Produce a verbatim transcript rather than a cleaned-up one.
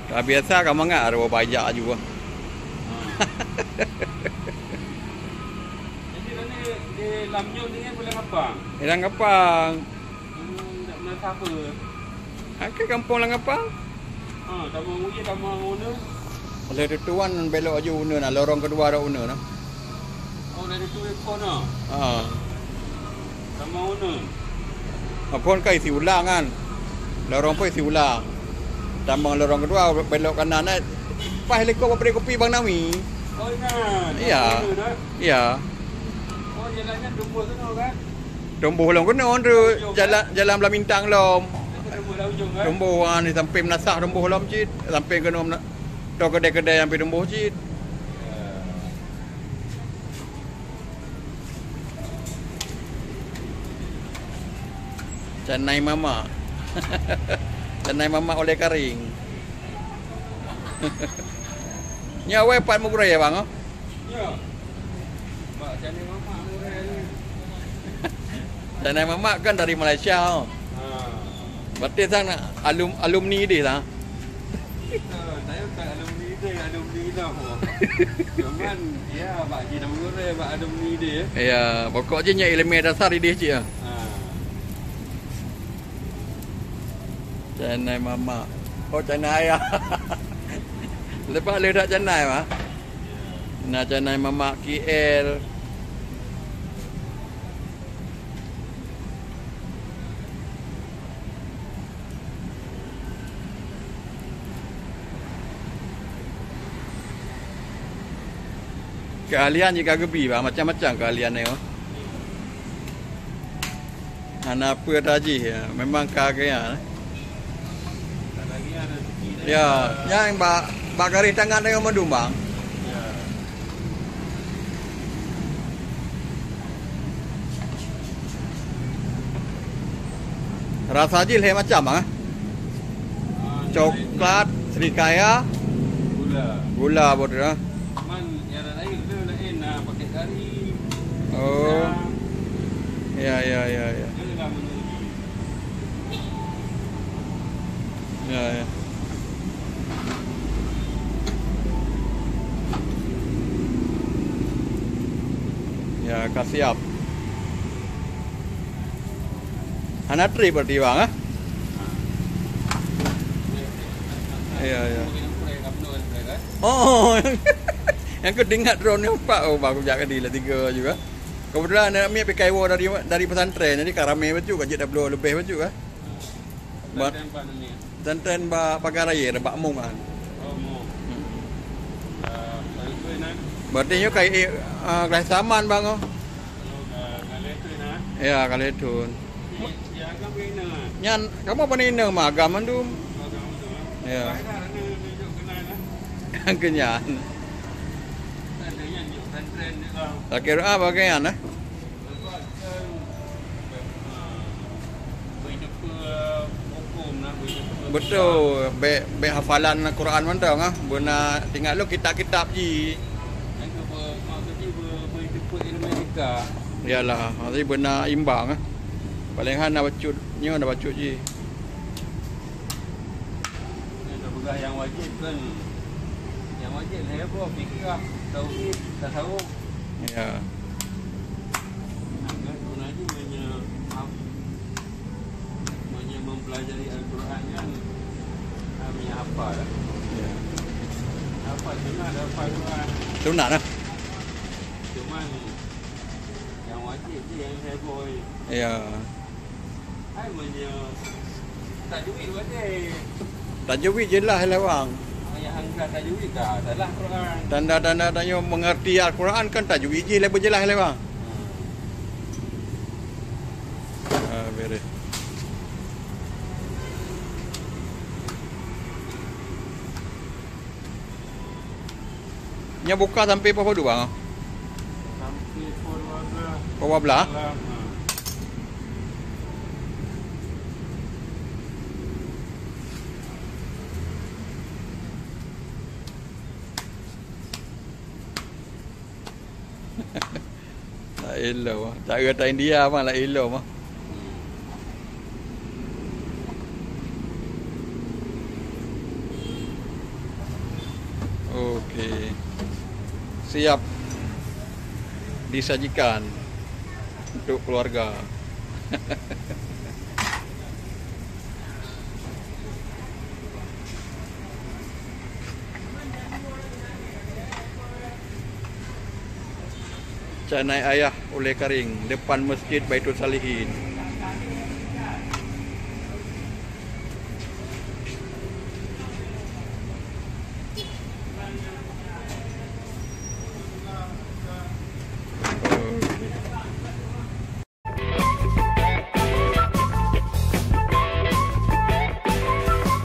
Ka biasa ka mangat arah bajak aju ah. Ha. Jadi tadi di Lam Nyoe ni boleh ngapa? Hilang gampang. Hmm, tak pernah sapa. Akhé gampang hilang gampang. Ha, sama uji sama Uneun. Oleh tuan belok aju Uneun nah, lorong kedua ada Uneun nah. Oh, dari tu ekor nah. Ha. Sama Uneun. Apa kan isi ulang kan? Lorong pun isi ulang. Tambang lorong kedua belok kanan eh. Pas lekor pabrik kopi Bang Nawi. Oh, ingat. Iya. Sama Uneun, eh? Iya. Oh, jalannya tumbuh tu kan? Tumbuh lom keunoe tu jalan jalan Belamintang lom. Itu tumbuh dah ujung kan? Tumbuh ah, di samping meunasah tumbuh lom cit, samping keunoe mena-, tu kedai-kedai sampai tumbuh cit. Canai mamak. Canai mamak oleh karing. Nyoe awai pat meugurée bang oh. Ya. Mak canai mamak meugurée ni. Canai mamak kan dari Malaysia oh. Ha. Berarti sang alum, alumni deh lah. Kita, saya bukan alumni deh, alumni dah. Cuman ya bak jih dah meugurée bak alumni deh. Ya, pokok jih nyak ileumé dasar ideh cik ah. Ha. Canai mamak. Oh, canai ayah. Lepas le dak canai mah. Na canai mamak K L. Keahlian jih ka geubi bah, macam-macam keahlian nyoe. Hana peue tajih, ya. Memang ka gaya. Ya, nyang bak, bak garéh tangan deungon mandum, bang. Rasa jih lhèe macam, bang, eh? Coklat, serikaya, gula. Gula, betul, eh? Man, ya, lain tu lain, ah, pakai kari, oh. Pisang. Ya, ya, ya, ya. Dia dah menuju. Ya, ya. Ya, ka siap. Hana trip berarti bang, ah? Ya, ya. Oh, yang kau ingat drone ni empat, oh, baru jak tadi lah tiga juga. Kebetulan anak mi P K W dari, dari pesantren, jadi ka ramai bacut, ka jeuet dua puluh lebih bacut, ah. Ba-, pesantren bak Pagar Raya, bak Mung kan. Oh, Mung. Hmm. Ah, baru tu, nah. Berarti nyoe kai, eh, ah, kelas saman bang, oh. Oh, ka, ka lhèe thôn, nah. Ya, ka lhèe thôn. Nyan, kamoe pane inong mah agam mandum. Ya. Keunyan. Akhé doa bagian, eh? Betul, bèk, bèk hafalan Quran mantong, ah. Beuna ingat lôn kitab-kitab jih. Yalah, maksudnya beuna imbang, eh. Paling hana bacut, nyoe na bacut jih. Nyang tapeugah nyang wajéb kan. Nyang wajéb lhèe boh, fikah, tauhid, tasawuf. Ya. Nah, kan guna jih meunyoe, meunyoe mempelajari Al-Quran kan, ah, meunyoe hafal lah. Ya. Hafal sunat, hafal Quran. Sunat lah. Cuman, nyang wajéb jih nyang lhèe boh. Ya. Hai meunyoe tajwid wajéb. Tajwid jeulaih lé bang. Ayah angkat tajwid dah salah Quran. Tanda-tanda tanyoe mengerti Al-Quran kan tajwid jih lé beujeulaih lé bang. Hmm. Ah, beres. Nyoe buka sampai pukul dua, ah? Sampai pukul dua belas. Pukul dua belas? Malam, ha. Laén lom, cara tan India mah laén lom ah. Hmm. Siap disajikan untuk keluarga. Canai ayah ulée karing depan Masjid Baitul Salihin.